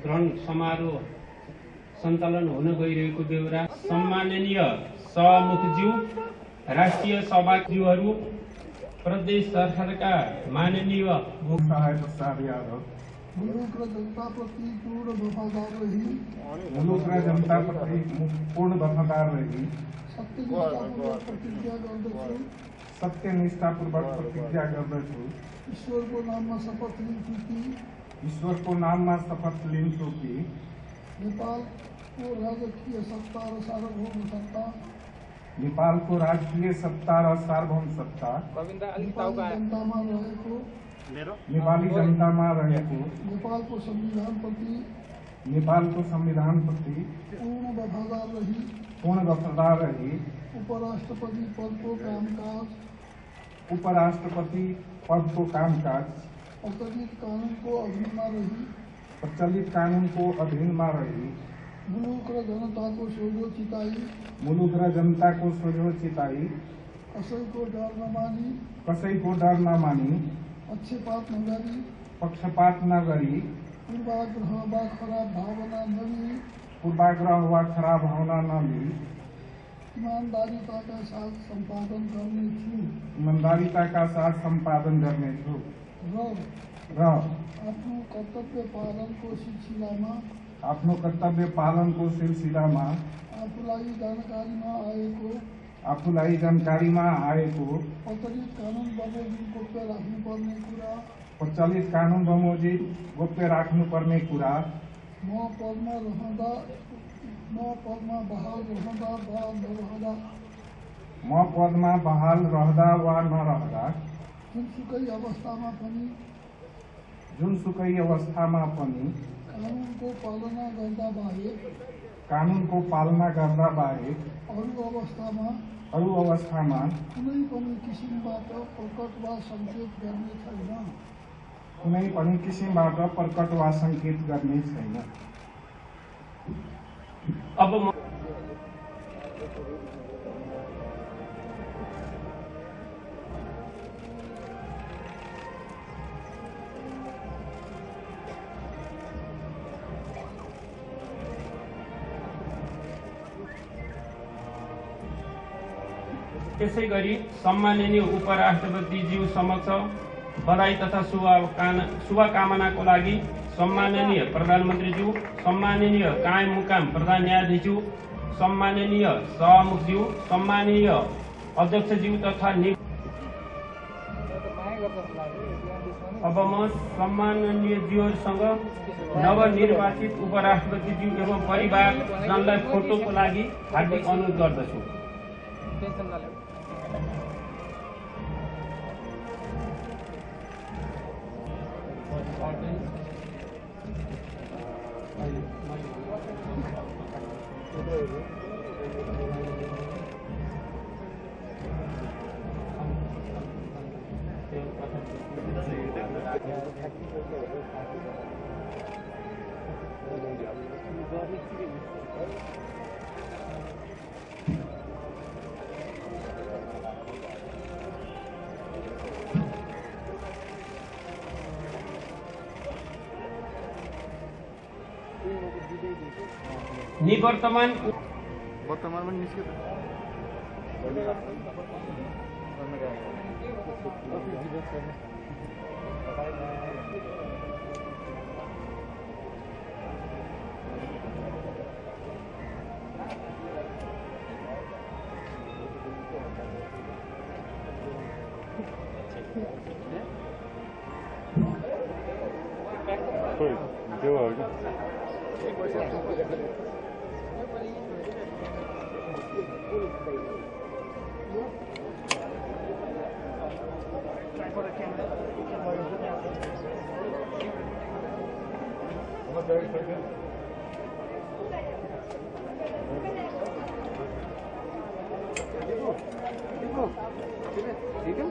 ग्रहण समारोह सञ्चालन हुन गइरहेको बेहोरा सम्माननीय सभामुखज्यू, राष्ट्रिय सभाज्यूहरू, प्रदेश सरकारका माननीय सहायता प्रसाद यादव, मुलुक र जनता प्रति पूर्ण वफादार रही, मुलुक र जनता प्रति पूर्ण वफादार रही, सत्यनिष्ठापूर्वक प्रतिज्ञा गर्दछु। ईश्वरको नाममा शपथ लिन्छु कि ईश्वरको नाममा शपथ लिन्छु कि नेपालको राजकीय सत्ता र सार्वभौम सत्ता, नेपालको राजकीय सत्ता र सार्वभौम सत्ता नेपाली जनतामा रहेको नेपालको संविधान प्रति पूर्ण वफादार रही, उपराष्ट्रपति पदको कामकाज प्रचलित कानूनको अधीनमा रही, मुलुक र जनताको सोझो चिताई, कसैको डर नमानी, पक्षपात नगरी, पूर्वाग्रह वा खराब भावना नलिई, ईमानदारीका साथ सम्पादन गर्नेछु र आफ्नो कर्तव्य पालनको सिलसिलामा आफूलाई जानकारीमा आएको प्रचलित कानून बमोजिम गोप्य राख्नुपर्ने कुरा म पदमा बहाल रहँदा वा नरहँदा जुनसुकै अवस्थामा पनि कानूनको पालना गर्दा बाहेक अरू अवस्थामा कुनै पनि किसिमबाट प्रकट वा सङ्केत गर्ने छैन। अब त्यसैगरी सम्माननीय उपराष्ट्रपतिज्यू समक्ष बधाई तथा शुभकामनाको लागि सम्माननीय प्रधानमन्त्रीज्यू, सम्माननीय कायम मुकाम प्रधान न्यायाधीशज्यू, सम्माननीय सभामुखज्यू, सम्माननीय अध्यक्षज्यू तथा अब म सम्माननीयज्यूहरूसँग नवनिर्वाचित उपराष्ट्रपतिज्यू एवं परिवारजनलाई फोटोको लागि हार्दिक अनुरोध गर्दछु। निवर्तमान ठीक है